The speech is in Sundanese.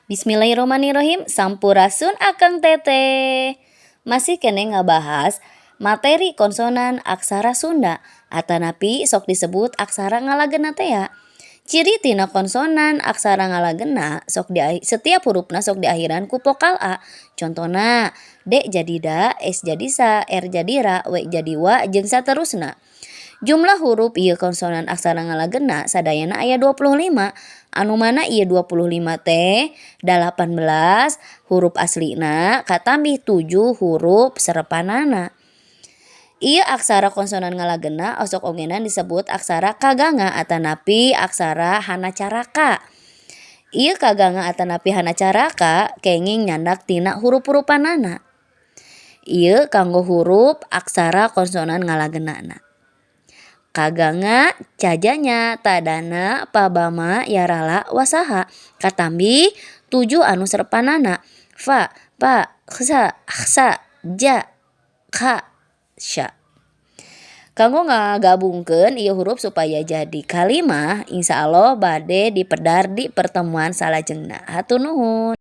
Bismillahirrahmanirrahim. Sampurasun, Akang Teteh. Masih keneh ngabahas materi konsonan aksara Sunda atanapi sok disebut aksara ngalagena tea. Ciri tina konsonan aksara ngalagena, sok di setiap hurufna sok diakhiran ku vokal a. Contohna D jadi da, S jadi sa, R jadi ra, W jadi wa, jeung saterusna. Jumlah huruf ieu konsonan aksara ngalagena sadayana aya 25, anu mana ieu 25 teh 18 huruf aslina katambih 7 huruf serepanana. Ieu aksara konsonan ngalagena osok ogenan disebut aksara kaganga atanapi aksara hanacaraka. Ieu kaganga atanapi hanacaraka kenging nyandak tina huruf-hurufanana. Ieu kanggo huruf aksara konsonan ngalagenana. Kaganga, cajanya, tadana, pabama, yarala, wasaha, katambi 7 anu serepanana fa, pa, khsa, khsa, ja, kha, sya. Kanggo ngagabungkeun ieu huruf supaya jadi kalimah, insya Allah bade dipedar di pertemuan salajengna. Hatur nuhun.